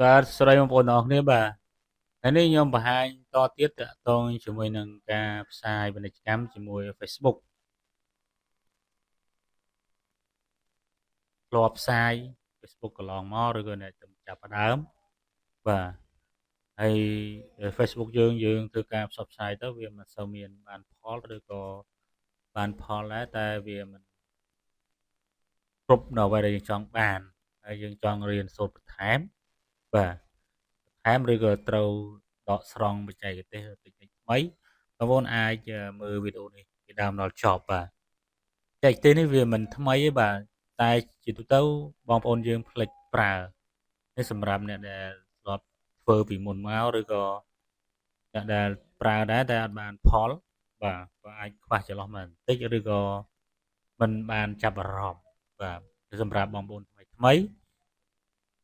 បាទសួស្តីបងប្អូនទាំងអស់គ្នាបាទថ្ងៃនេះខ្ញុំបង្ហាញតទៀតទាក់ទងជាមួយនឹងការផ្សាយពាណិជ្ជកម្មជាមួយ Facebook ធ្លាប់ផ្សាយ Facebook កន្លងមកឬក៏អ្នកចាប់ផ្ដើមបាទហើយ Facebook យើងយើងធ្វើការផ្សព្វផ្សាយទៅវាមិនសូវមានបានផលឬក៏បានផលដែរតែវាមិនគ្រប់នៅអ្វីដែលយើងចង់បានហើយយើងចង់រៀនសូត្របន្ថែមបាទបន្ថែមឬក៏ត្រូវដកស្រង់បច្ចេកទេសតិចតិចថ្មីបងប្អូនអាចមើលវីដេអូនេះពីដើមដល់ចប់បាទបច្ចេកទេសនេះវាមិនថ្មីទេបាទតែជាទូទៅបងប្អូនយើងភ្លេចប្រើនេះសម្រាប់អ្នកដែលធ្លាប់ធ្វើពីមុនមកឬក៏អ្នកដែលប្រើដែរតែអត់បានផលបាទក៏អាចខ្វះចន្លោះមកបន្តិចឬក៏មិនបានចាប់អារម្មណ៍បាទសម្រាប់បងប្អូនថ្មីថ្មី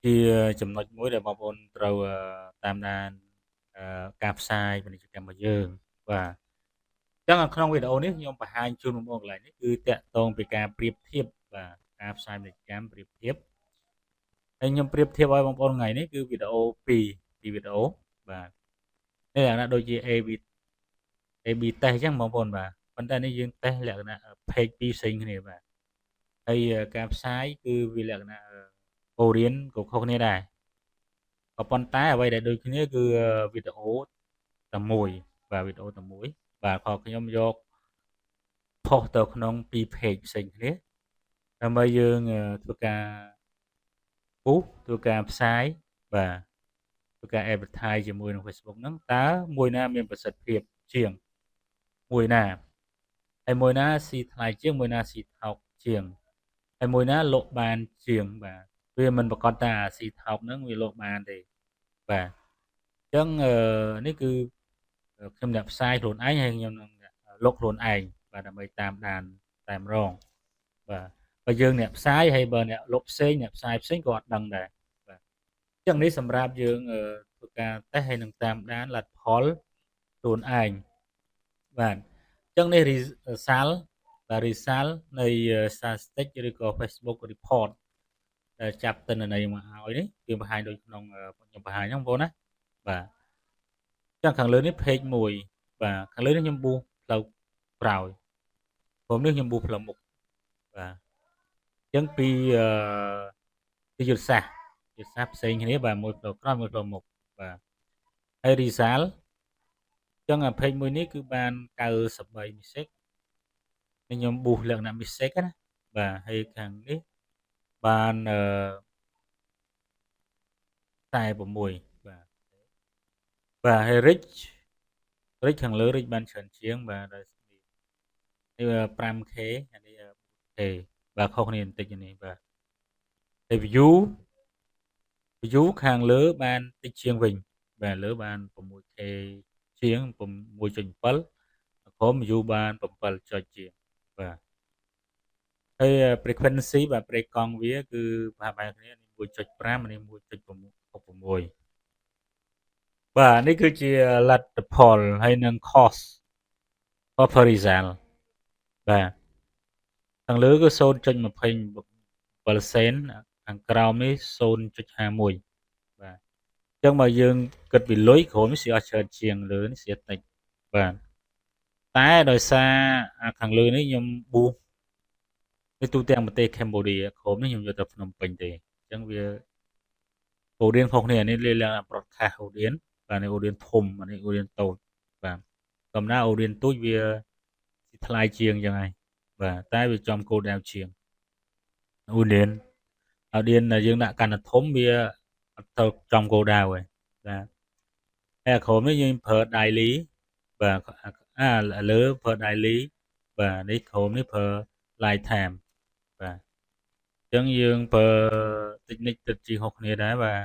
ជាចំណុចមួយដែលបងប្អូនត្រូវតាមដានការផ្សាយពាណិជ្ជកម្មរបស់យើងបាទអញ្ចឹងក្នុងវីដេអូនេះខ្ញុំបង្ហាញជូនបងប្អូនកន្លែងនេះគឺតាក់ទងពីការប្រៀបធៀបបាទការផ្សាយពាណិជ្ជកម្មប្រៀបធៀបហើយខ្ញុំប្រៀបធៀបឲ្យបងប្អូនថ្ងៃនេះគឺវីដេអូ2ពីរវីដេអូបាទនេះលក្ខណៈដូចជា AB test អញ្ចឹងបងប្អូនបាទប៉ុន្តែនេះយើងតេស្តលក្ខណៈ page ពីរផ្សេងគ្នាបាទហើយការផ្សាយគឺវាលក្ខណៈ audience ក៏ខុសគ្នាដែរក៏ប៉ុន្តែអ្វីដែលដូចគ្នាគឺវីដេអូតែមួយបាទវីដេអូតែមួយបាទខខ្ញុំយកផុសទៅក្នុងពីរ page ផ្សេងគ្នាដើម្បីយើងធ្វើការពុះធ្វើការផ្សាយបាទធ្វើការ advertise ជាមួយនឹង Facebook ហ្នឹងតើមួយណាមានប្រសិទ្ធភាពជាងមួយណាហើយមួយណាស៊ីថ្លៃជាងមួយណាស៊ីថោកជាងហើយមួយណាលក់បានជាងបាទវាមិនប្រកាសថាស៊ីថោកហ្នឹងវាលក់បានទេបាទអញ្ចឹងនេះគឺខ្ញុំអ្នកផ្សាយខ្លួនឯងហើយខ្ញុំនឹងលក់ខ្លួនឯងបាទដើម្បីតាមដានតាមរងបាទបើយើងអ្នកផ្សាយហើយបើអ្នកលក់ផ្សេងអ្នកផ្សាយផ្សេងក៏អត់ដឹងដែរបាទអញ្ចឹងនេះសម្រាប់យើងធ្វើការតេស្តហើយនឹងតាមដានលទ្ធផលខ្លួនឯងបាទអញ្ចឹងនេះ result បាទ result នៃ statistic ឬក៏ Facebook report ដែលចាប់ទិន្នន័យមកឲ្យនេះគឺបង្ហាញដូចក្នុងខ្ញុំបង្ហាញហ្នឹងបងប្អូនណាបាទចឹងខាងលើនេះ page 1បាទខាងលើនេះខ្ញុំប៊ូផ្លូវក្រោយព្រមនេះខ្ញុំប៊ូផ្លូវមុខបាទអញ្ចឹងពីអឺពីយុទ្ធសាស្ត្រយុទ្ធសាស្ត្រផ្សេងគ្នាបាទមួយផ្លូវក្រោយមួយផ្លូវមុខបាទហើយ result អញ្ចឹងអា page មួយនេះគឺបាន93 message ខ្ញុំប៊ូលក្ខណៈ message ណាបាទហើយខាងនេះបានអឺ46បាទបាទហើយ reach reach ខាងលើ reach បានច្រើនជាងបាទដោយនេះ 5K អានេះ 4K បាទខុសគ្នាបន្តិចនេះបាទហើយ view ខាងលើបានតិចជាងវិញបាទលើបាន 6K ជាង6.7ក្រោម view បាន7ចុចជាងបាទហើយ frequency បាទប្រេកង់វាគឺប្រហែលគ្នានេះ1.5នេះ1.66បាទនេះគឺជាលទ្ធផលហើយនឹង cost per result បាទខាងលើគឺ0.27សេនខាងក្រោមនេះ0.51បាទអញ្ចឹងបើយើងគិតពីលុយក្រោមនេះស៊ីអស់ច្រើនជាងលើនេះស៊ីតិចបាទតែដោយសារខាងលើនេះខ្ញុំប៊ូនេះទូទាំងប្រទេសកម្ពុជាក្រោមនេះខ្ញុំយកទៅភ្នំពេញទេអញ្ចឹងវា audience ខុសគ្នានេះលេឡើង broadcast audience បាទនេះ audience ធំអានេះ audience តូចបាទធម្មតា audience តូចវាថ្លៃជាងអញ្ចឹងហើយបាទតែវាចំគោលដៅជាង audience ដែលយើងដាក់កាន់តែធំវាអត់ទៅចំគោលដៅទេបាទហើយអាក្រោមនេះយើងប្រើ daily បាទអាលើប្រើ daily បាទនេះក្រោមនេះប្រើ lifetime បាទអញ្ចឹងយើងប្រើ technique ទឹកជីខុសគ្នាដែរបាទ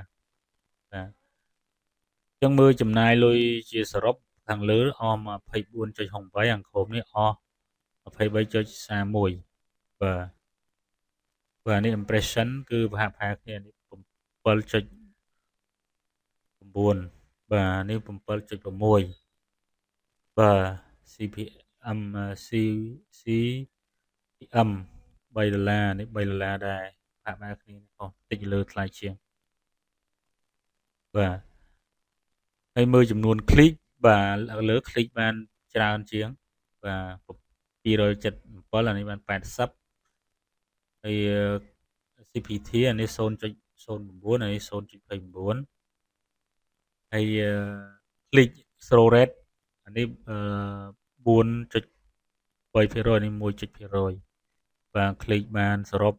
បាទអញ្ចឹងមើលចំណាយលុយជាសរុបខាងលើអស់24.68ខាងក្រោមនេះអស់23.31បាទបាទនេះ impression គឺប្រហាក់ប្រហែលគ្នានេះ7.9បាទនេះ7.6បាទ CPM C CPM 3ដុល្លារនេះ3ដុល្លារដែរហាក់បែបគ្នាខុសតិចលើថ្លៃជាង បាទហើយមើលចំនួន click បាទលើ click បានច្រើនជាងបាទ277អានេះបាន80ហើយ CPT អានេះ0.09អានេះ0.29ហើយ click through rate អានេះ4.3%នេះ1.1%បាទ click បានសរុប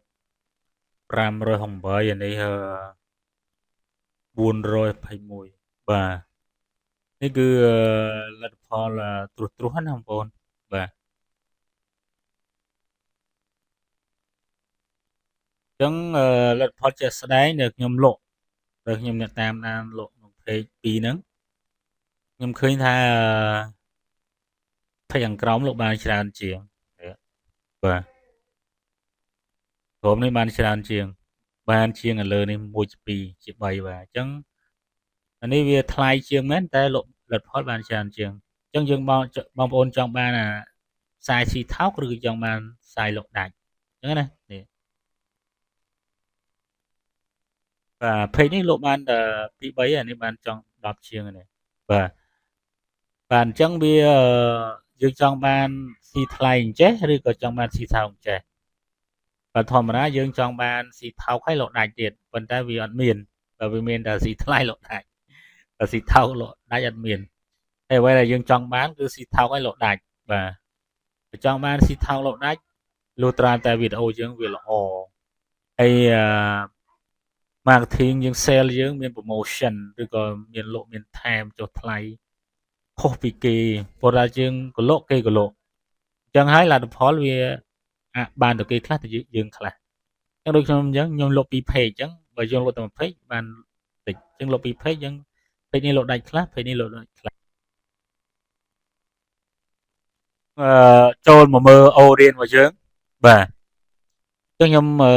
568អានេះ421បាទនេះគឺលទ្ធផលត្រួសត្រាសណាបងប្អូនបាទអញ្ចឹងលទ្ធផលជាក់ស្ដែងដែលខ្ញុំលក់ដែលខ្ញុំអ្នកតាមដានលក់ក្នុង page 2ហ្នឹងខ្ញុំឃើញថា page ខាងក្រោមលក់បានច្រើនជាងបាទក្រុមនេះបានច្រើនជាង បានជាងឥឡូវនេះ1ជា2ជា3បាទអញ្ចឹងអានេះវាថ្លៃជាងមែនតែលក់លទ្ធផលបានច្រើនជាងអញ្ចឹងយើងបងបងប្អូនចង់បានអាផ្សាយស៊ីថោកឬក៏ចង់បានផ្សាយលក់ដាច់អញ្ចឹងណានេះបាទ page នេះលក់បានតែ2 3អានេះបានចង់10ជាងនេះបាទបាទអញ្ចឹងវាយើងចង់បានស៊ីថ្លៃអញ្ចេះឬក៏ចង់បានស៊ីថោកអញ្ចេះបាទធម្មតាយើងចង់បានស៊ីថោកហើយលក់ដាច់ទៀតប៉ុន្តែវាអត់មានបើវាមានតែស៊ីថ្លៃលក់ដាច់បើស៊ីថោកលក់ដាច់អត់មានហើយអ្វីដែលយើងចង់បានគឺស៊ីថោកហើយលក់ដាច់បាទចង់បានស៊ីថោកលក់ដាច់លុះត្រាតែវីដេអូយើងវាល្អហើយអឺ marketing យើង sale យើងមាន promotion ឬក៏មានលក់មានថែមចុះថ្លៃខុសពីគេព្រោះថាយើងក៏លក់គេក៏លក់អញ្ចឹងហើយលទ្ធផលវាអាចបានទៅគេខ្លះទៅយើងខ្លះអញ្ចឹងដូចខ្ញុំអញ្ចឹងខ្ញុំលក់ពី page អញ្ចឹងបើយើងលក់តែមួយ page បានតិចអញ្ចឹងលក់ពី page អញ្ចឹង page នេះលក់ដាច់ខ្លះ page នេះលក់ដាច់ខ្លះអឺចូលមកមើល audience របស់យើងបាទអញ្ចឹងខ្ញុំអឺ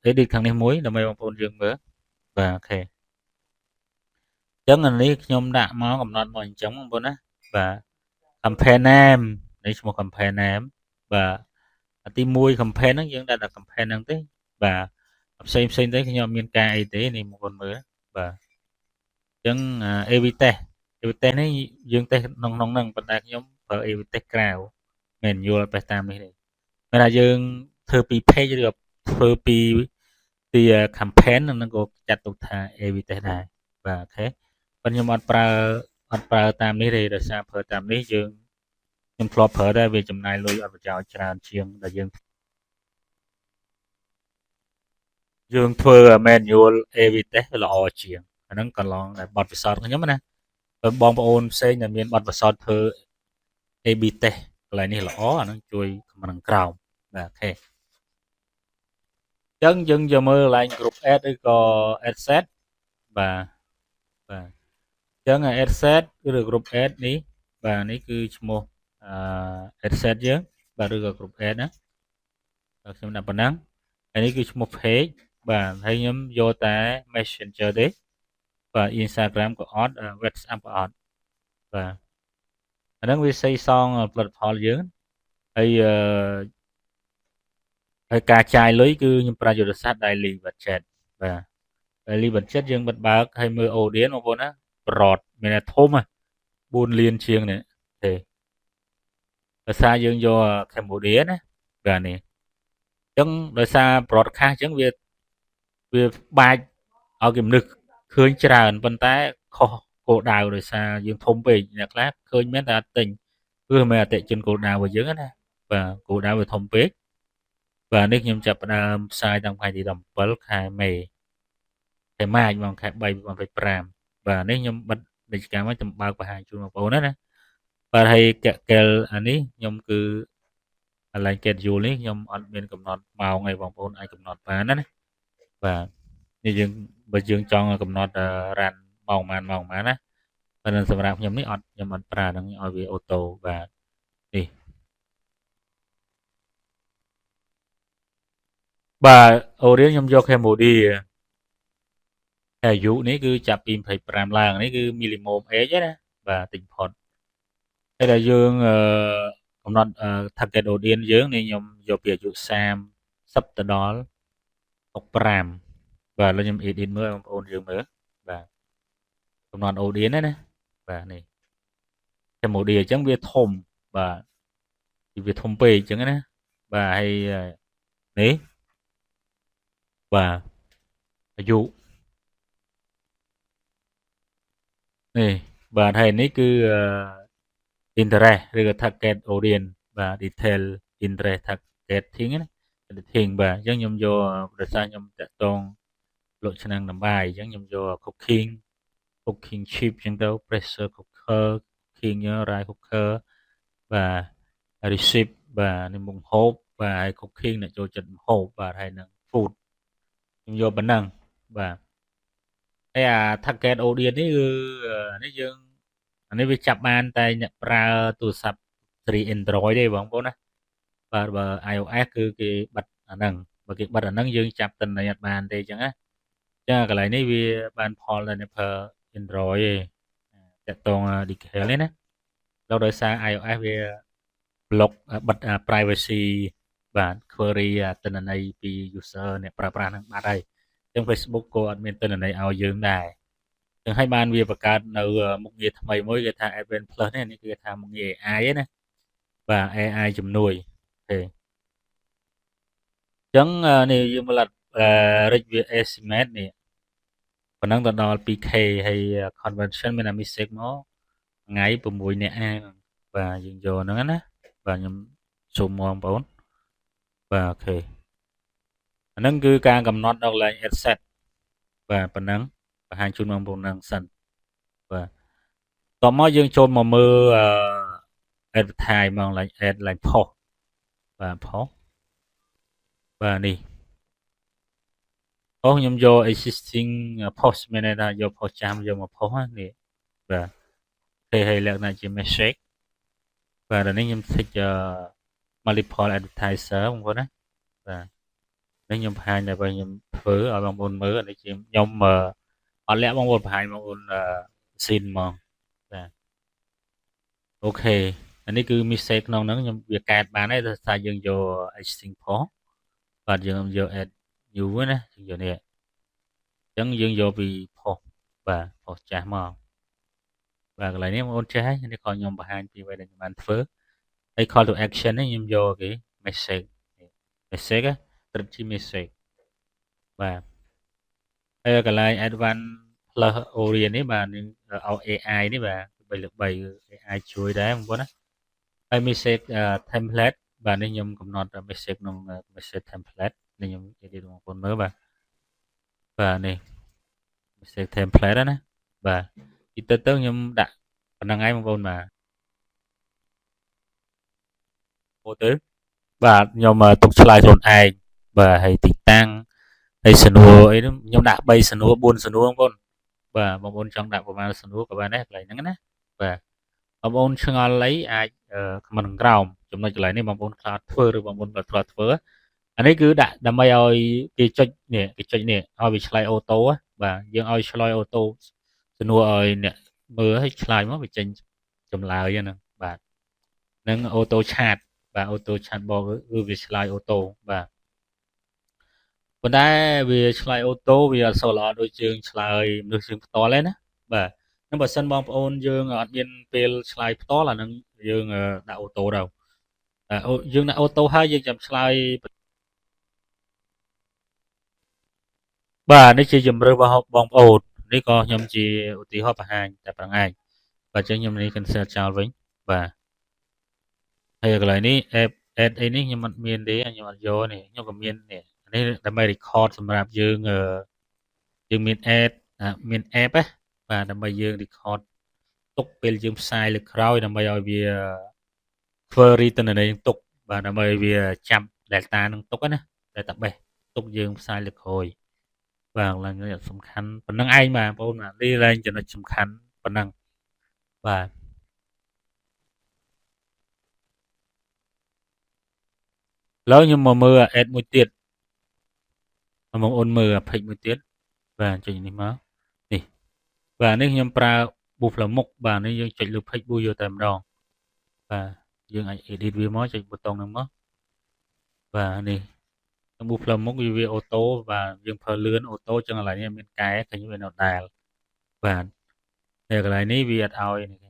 edit ខាងនេះមួយដើម្បីបងប្អូនយើងមើលបាទ OK អញ្ចឹងអានេះខ្ញុំដាក់មកកំណត់មកអញ្ចឹងបងប្អូនណាបាទ campaign name នេះឈ្មោះ campaign name បាទទី1 campaign ហ្នឹងយើងដាក់តែ campaign ហ្នឹងទេបាទផ្សេងផ្សេងទៅខ្ញុំអត់មានការអីទេនេះបងប្អូនមើលបាទអញ្ចឹង AV test AV test នេះយើងតេស្តក្នុងក្នុងហ្នឹងប៉ុន្តែខ្ញុំប្រើ AV test ក្រៅមិនយល់បេះតាមនេះទេមានថាយើងធ្វើពី page ឬក៏ធ្វើពីពី campaign ហ្នឹងក៏ចាត់ទុកថា AV test ដែរបាទ OK ប៉ុន្តែខ្ញុំអត់ប្រើតាមនេះទេដោយសារប្រើតាមនេះយើងខ្ញុំធ្លាប់ប្រើដែរវាចំណាយលុយអត់ប្រយោជន៍ច្រើនជាងដែលយើងធ្វើ manual AV test ល្អជាងអាហ្នឹងកន្លងដែលបទពិសោធន៍ខ្ញុំណាបើបងប្អូនផ្សេងដែលមានបទពិសោធន៍ធ្វើ AB test កន្លែងនេះល្អអាហ្នឹងជួយ comment ក្រោមបាទ OK អញ្ចឹងយើងយកមើលកន្លែង group ad ឬក៏ ad set បាទបាទអញ្ចឹង ad set ឬ group ad នេះបាទនេះគឺឈ្មោះអឺ ad set យើងបាទឬក៏ group ad ណាខ្ញុំដាក់ប៉ុណ្ណឹងហើយនេះគឺឈ្មោះ page បាទហើយខ្ញុំយកតែ Messenger ទេបាទ Instagram ក៏អត់ WhatsApp ក៏អត់បាទអាហ្នឹងវាសីសងផលិតផលយើងហើយអឺហើយការចាយលុយគឺខ្ញុំប្រើយុទ្ធសាស្ត្រ daily budget បាទ daily budget យើងបិទបើកហើយមើល audience បងប្អូនណា broad មានតែធំ4លានជាងនេះទេភាសាយើងយក Cambodia ណាបាទនេះអញ្ចឹងដោយសារ broadcast អញ្ចឹងវាវាបាច់ឲ្យគេមនុស្សឃើញច្រើនប៉ុន្តែខុសគោលដៅដោយសារយើងធំពេកអ្នកខ្លះឃើញមែនតែអត់ទិញគឺមិនមែនអតិជនគោលដៅរបស់យើងណាបាទគោលដៅវាធំពេកបាទនេះខ្ញុំចាប់ផ្ដើមផ្សាយតាំងថ្ងៃទី17ខែមេខែម៉ាចបងខែ3 2025បាទនេះខ្ញុំបិទពាណិជ្ជកម្មហើយខ្ញុំបើកបង្ហាញជូនបងប្អូនណាណាបាទហើយកកែលអានេះខ្ញុំគឺកន្លែង schedule នេះខ្ញុំអត់មានកំណត់ម៉ោងឯងបងប្អូនអាចកំណត់បានណាណាបាទនេះយើងបើយើងចង់កំណត់ run ម៉ោងប៉ុន្មានម៉ោងប៉ុន្មានណាប៉ុន្តែសម្រាប់ខ្ញុំនេះអត់ខ្ញុំអត់ប្រើហ្នឹងឲ្យវា auto បាទនេះបាទអូរៀនខ្ញុំយក Cambodia អាយុនេះគឺចាប់ពី25ឡើងនេះគឺ minimum age ណាបាទតិចផុតហើយដល់យើងកំណត់ target audience យើងនេះខ្ញុំយកពីអាយុ30ទៅដល់65បាទឥឡូវខ្ញុំ edit មើលបងប្អូនយើងមើលបាទ កំណត់ audience ណាណាបាទនេះ Cambodia អញ្ចឹងវាធំបាទវាធំពេកអញ្ចឹងណាបាទហើយនេះបាទអាយុនេះបាទហើយនេះគឺ interest ឬក៏ target audience បាទ detail interest targeting ណា editing បាទអញ្ចឹងខ្ញុំយកដោយសារខ្ញុំតាក់ទងលក់ឆ្នាំងដំបាយអញ្ចឹងខ្ញុំយក cooking cooking chip អញ្ចឹងទៅ pressure cooker cooking rice cooker បាទ recipe បាទនេះមុខហូបបាទហើយ cooking អ្នកចូលចិត្តម្ហូបបាទហើយនឹង food ខ្ញុំយកប៉ុណ្ណឹងបាទហើយអា target audience នេះគឺនេះយើងអានេះវាចាប់បានតែអ្នកប្រើទូរស័ព្ទស៊េរី Android ទេបងប្អូនណាបាទបើ iOS គឺគេបិទអាហ្នឹងបើគេបិទអាហ្នឹងយើងចាប់ទិន្នន័យអត់បានទេអញ្ចឹងណាចឹងកន្លែងនេះវាបានផលដល់អ្នកប្រើ Android ទេតាក់ទង detail នេះណាដល់ដោយសារ iOS វា block បិទ privacy បាទ query ទិន្នន័យពី user អ្នកប្រើប្រាស់ហ្នឹងបាត់ហើយអញ្ចឹង Facebook ក៏អត់មានទិន្នន័យឲ្យយើងដែរចឹងហើយបានវាបង្កើតនៅមុខងារថ្មីមួយគេថា Advanced Plus នេះនេះគឺថាមុខងារ AI ណាបាទ AI ជំនួយ OK ចឹងនេះយើងមក reach វា estimate នេះប៉ុណ្ណឹងទៅដល់ 2K ហើយ conversion មានតែ message មកថ្ងៃ6នាក់ហ្នឹងបាទយើងយកហ្នឹងណាបាទខ្ញុំសូមមកបងប្អូនបាទ OK អាហ្នឹងគឺការកំណត់ដល់កន្លែង ad set បាទប៉ុណ្ណឹងបង្ហាញជូនបងប្អូនហ្នឹងសិនបាទតមកយើងចូលមកមើលអឺ advertise មកឡើង ad ឡើង post បាទ post បាទនេះ post ខ្ញុំយក existing post មានន័យថាយក post ចាំយកមក post នេះបាទគេឲ្យលក្ខណៈជា message បាទដល់នេះខ្ញុំ tick multiple advertiser បងប្អូនណាបាទនេះខ្ញុំបង្ហាញតែបើខ្ញុំធ្វើឲ្យបងប្អូនមើលនេះជាខ្ញុំអត់លាក់បងប្អូនបង្ហាញបងប្អូនស៊ីនហ្មងបាទ OK អានេះគឺ message ក្នុងហ្នឹងខ្ញុំវាកែតបានហើយដោយសារយើងយក existing post បាទយើងយក add new ណាយើងយកនេះអញ្ចឹងយើងយកពី post បាទ post ចាស់មកបាទកន្លែងនេះបងប្អូនចេះហើយនេះក៏ខ្ញុំបង្ហាញពីអ្វីដែលខ្ញុំបានធ្វើហើយ call to action នេះខ្ញុំយកគេ message message ត្រឹមជា message បាទហើយកន្លែង advanced plus audience នេះបាទនឹងឲ្យ AI នេះបាទ3លើ3 AI ជួយដែរបងប្អូនណាហើយ message template បាទនេះខ្ញុំកំណត់ message ក្នុង message template នេះខ្ញុំនិយាយបងប្អូនមើលបាទបាទនេះ message template ណាបាទទីទៅទៅខ្ញុំដាក់ប៉ុណ្្នឹងឯងបងប្អូនបាទអូទៅបាទខ្ញុំទុកឆ្លើយខ្លួនឯងបាទហើយទីតាំងហើយសំណួរអីនោះខ្ញុំដាក់3សំណួរ4សំណួរបងប្អូនបាទបងប្អូនចង់ដាក់ប្រហែលសំណួរក៏បានដែរកន្លែងហ្នឹងណាបាទបងប្អូនឆ្ងល់អីអាច comment ក្រោមចំណុចកន្លែងនេះបងប្អូនខ្លះធ្វើឬបងប្អូនធ្លាប់ធ្វើអានេះគឺដាក់ដើម្បីឲ្យគេចុចនេះគេចុចនេះឲ្យវាឆ្លើយ auto បាទយើងឲ្យឆ្លើយ auto សំណួរឲ្យអ្នកមើលឲ្យឆ្លើយមកវាចេញចម្លើយហ្នឹងបាទនឹង auto chat បាទ auto chat បគឺវាឆ្លើយ auto បាទប៉ុន្តែវាឆ្លើយ auto វាអត់សូវល្អដូចយើងឆ្លើយមនុស្សយើងផ្ទាល់ទេណាបាទនឹងបើសិនបងប្អូនយើងអត់មានពេលឆ្លើយផ្ទាល់អានឹងយើងដាក់ auto ទៅយើងដាក់ auto ហើយយើងចាំឆ្លើយបាទនេះជាជំរើសរបស់បងប្អូននេះក៏ខ្ញុំជាឧទាហរណ៍បង្ហាញតែប៉ុណ្្នឹងឯងបាទអញ្ចឹងខ្ញុំនេះ cancel ចោលវិញបាទហើយកន្លែងនេះ app add អីនេះខ្ញុំអត់មានទេខ្ញុំអត់យកនេះខ្ញុំក៏មាននេះនេះដើម្បី record សម្រាប់យើងយើងមាន add មាន app ណាបាទដើម្បីយើង record ទុកពេលយើងផ្សាយលើក្រោយដើម្បីឲ្យវា query ទិន្នន័យទុកបាទដើម្បីឲ្យវាចាប់ data នឹងទុកណា database ទុកយើងផ្សាយលើក្រោយបាទឡើងសំខាន់ប៉ុណ្្នឹងឯងបាទបងប្អូនបាទនេះឡើងចំណុចសំខាន់ប៉ុណ្ណឹងបាទឥឡូវខ្ញុំមកមើល ad មួយទៀតបងប្អូនមើល page មួយទៀតបាទចុចនេះមកនេះបាទនេះខ្ញុំប្រើប៊ូផ្លូវមុខបាទនេះយើងចុចលើ page ប៊ូយកតែម្ដងបាទយើងអាច edit វាមកចុចប៊ូតុងហ្នឹងមកបាទនេះប៊ូផ្លូវមុខវា auto បាទយើងប្រើលឿន auto ចឹងកន្លែងនេះមានកែឃើញវានៅដែលបាទ នៅកន្លែងនេះវាអត់ឲ្យនេះ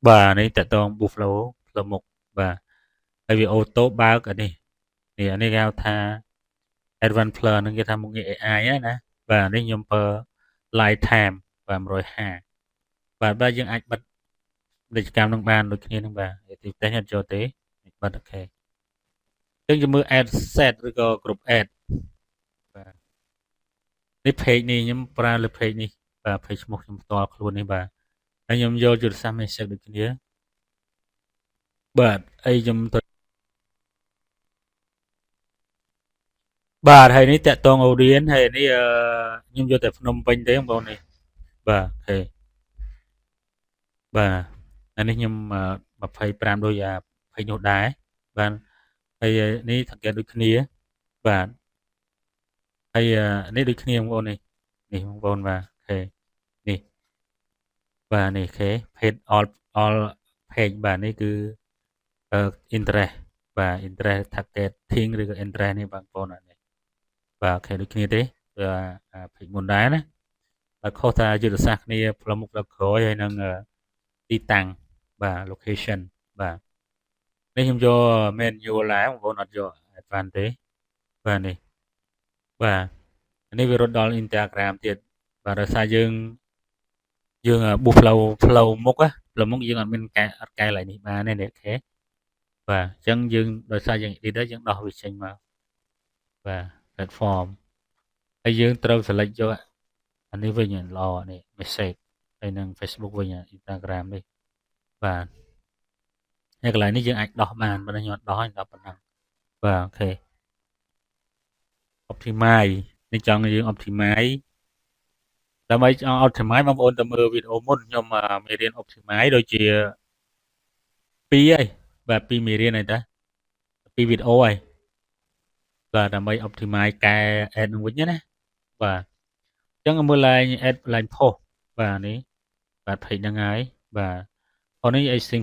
បាទនេះតកតង Buffalo ផ្លូវមុខបាទហើយវា auto បើកអានេះនេះអានេះគេហៅថា Advanced Plus ហ្នឹងគេថាមុខងារ AI ណាបាទនេះខ្ញុំប្រើ lifetime បាទ150បាទបាទយើងអាចបិទពាណិជ្ជកម្មនឹងបានដូចគ្នានឹងបាទទីផ្ទះអត់ចូលទេបិទ OK យើងจะមើល ad set ឬក៏ group ad បាទនេះ page នេះខ្ញុំប្រើលើ page នេះបាទ page ឈ្មោះខ្ញុំផ្ទាល់ខ្លួននេះបាទហើយខ្ញុំយកយុទ្ធសាស្ត្រ message ដូចគ្នាបាទអីខ្ញុំទៅបាទហើយនេះតាក់តង audience ហើយនេះខ្ញុំយកតែភ្នំពេញទេបងប្អូននេះបាទ OK បាទអានេះខ្ញុំ25ដូចអា20នោះដែរបាទហើយនេះសង្កេតដូចគ្នាបាទហើយនេះដូចគ្នាបងប្អូននេះនេះបងប្អូនបាទ OK នេះបាទនេះ OK page all page បាទនេះគឺ interest បាទ interest targeting ឬក៏ interest នេះបងប្អូននេះបាទ OK ដូចគ្នាទេវា page មុនដែរណាបាទខុសថាយុទ្ធសាស្ត្រគ្នាផ្លូវមុខផ្លូវក្រោយហើយនឹងទីតាំងបាទ location បាទនេះខ្ញុំយក manual ដែរបងប្អូនអត់យក advanced ទេបាទនេះបាទនេះវារត់ដល់ Instagram ទៀតបាទដោយសារយើងយើងប៊ូផ្លូវផ្លូវមុខផ្លូវមុខយើងអត់មានកែអត់កែឡើយនេះបានទេនេះ OK បាទអញ្ចឹងយើងដោយសារយើង edit យើងដោះវាចេញមកបាទ platform ហើយយើងត្រូវ select យកអានេះវិញល្អនេះ message ហើយនឹង Facebook វិញ Instagram នេះបាទហើយកន្លែងនេះយើងអាចដោះបានប៉ុន្តែខ្ញុំអត់ដោះទេដោះប៉ុណ្ណឹងបាទ OK optimize នេះចង់យើង optimize ដើម្បីចង់ optimize បងប្អូនទៅមើលវីដេអូមុនខ្ញុំមេរៀន optimize ដូចជា2ហើយបាទ2មេរៀនហើយតា2វីដេអូហើយបាទដើម្បី optimize កែ ad នឹងវិញណាបាទអញ្ចឹងមើលឡើង ad ឡើង post បាទនេះបាទ page ហ្នឹងហើយបាទអូនេះ existing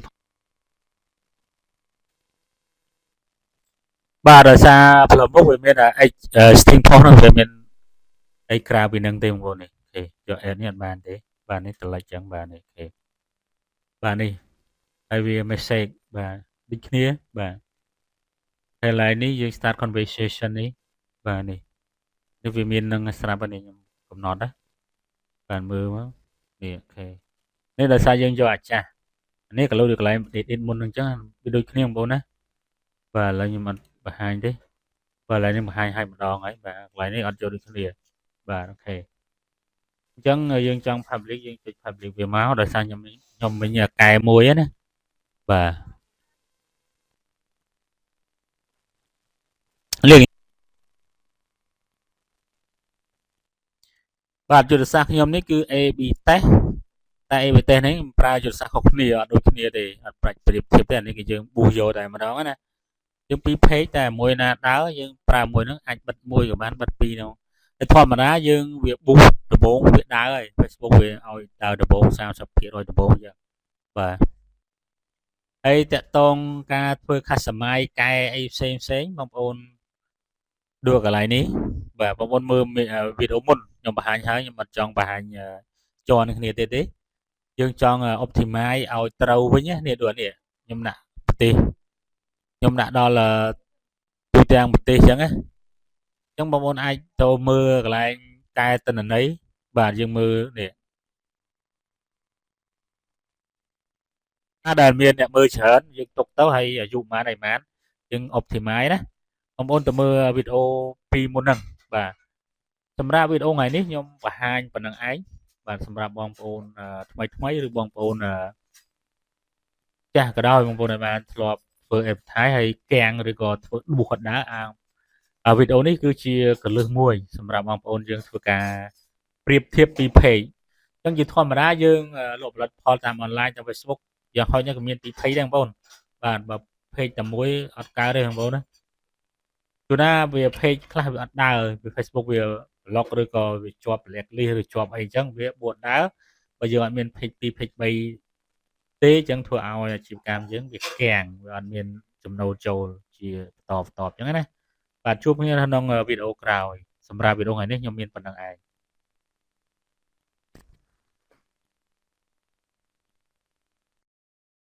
បាទដោយសារផ្លូវមុខវាមាន existing post ហ្នឹងវាមានអីក្រៅពីហ្នឹងទេបងប្អូននេះ OK យក ad នេះអត់បានទេបាទនេះតម្លៃចឹងបាទនេះ OK បាទនេះហើយវា message បាទដូចគ្នាបាទហើយឡើយនេះយើង start conversation នេះបាទនេះនេះវាមាននឹងស្រាប់នេះខ្ញុំកំណត់ណាបាទមើលមកនេះ OK នេះដោយសារយើងយកអាចាស់នេះក៏លោដូចកន្លែង edit មុនហ្នឹងអញ្ចឹងវាដូចគ្នាបងប្អូនណាបាទឥឡូវខ្ញុំអត់បង្ហាញទេបាទឥឡូវនេះបង្ហាញឲ្យម្ដងហើយបាទកន្លែងនេះអត់យកដូចគ្នាបាទ OK អញ្ចឹងយើងចង់ public យើងចុច public វាមកដោយសារខ្ញុំខ្ញុំវិញកែមួយណាបាទលេខបាទយុទ្ធសាស្ត្រខ្ញុំនេះគឺ AB test តែ AB test នេះប្រើយុទ្ធសាស្ត្រខុសគ្នាអត់ដូចគ្នាទេអត់ប្រាច់ប្រៀបធៀបទេអានេះគឺយើងប៊ូសយកតែម្ដងណាយើងពីរ page តែមួយណាដើរយើងប្រើមួយហ្នឹងអាចបិទមួយក៏បានបិទពីរហ្នឹងតែធម្មតាយើងវាប៊ូសដំបូងវាដើរហើយ Facebook វាឲ្យដើរដំបូង30%ដំបូងអញ្ចឹងបាទហើយតកតងការធ្វើ customize កែអីផ្សេងផ្សេងបងប្អូនដូចកន្លែងនេះបាទបងប្អូនមើលវីដេអូមុនខ្ញុំបង្ហាញហើយខ្ញុំអត់ចង់បង្ហាញជន់គ្នាទេទេយើងចង់ optimize ឲ្យត្រូវវិញនេះដូចនេះខ្ញុំដាក់ប្រទេសខ្ញុំដាក់ដល់ទូទាំងប្រទេសអញ្ចឹងណាអញ្ចឹងបងប្អូនអាចទៅមើលកន្លែងកែទិន្នន័យបាទយើងមើលនេះដែលមានអ្នកមើលច្រើនយើងទុកទៅហើយអាយុប៉ុន្មានអីប៉ុន្មានយើង optimize ណាបងប្អូនទៅមើលវីដេអូពីមុនហ្នឹងបាទសម្រាប់វីដេអូថ្ងៃនេះខ្ញុំបង្ហាញប៉ុណ្្នឹងឯងបាទសម្រាប់បងប្អូនថ្មីថ្មីឬបងប្អូនចាស់ក៏ដោយបងប្អូនដែលបានធ្លាប់ធ្វើ advertise ហើយកាំងឬក៏ធ្វើដួសកដាអាងវីដេអូនេះគឺជាកលឹះមួយសម្រាប់បងប្អូនយើងធ្វើការប្រៀបធៀបពី page អញ្ចឹងជាធម្មតាយើងលក់ផលិតផលតាមអនឡាញតាម Facebook យ៉ាងហោចណាស់ក៏មានពី page ដែរបងប្អូនបាទបើ page តែមួយអត់កើតទេបងប្អូនណាជួនណាវា page ខ្លះវាអត់ដើរវា Facebook វា block ឬក៏វាជាប់ blacklist ឬជាប់អីចឹងវាបួតដើរបើយើងអត់មាន page 2 page 3ទេចឹងធ្វើឲ្យអាជីវកម្មយើងវាកាំងវាអត់មានចំណូលចូលជាបន្តបន្តចឹងណាបាទជួបគ្នាក្នុងវីដេអូក្រោយសម្រាប់វីដេអូថ្ងៃនេះខ្ញុំមានប៉ុណ្្នឹងឯង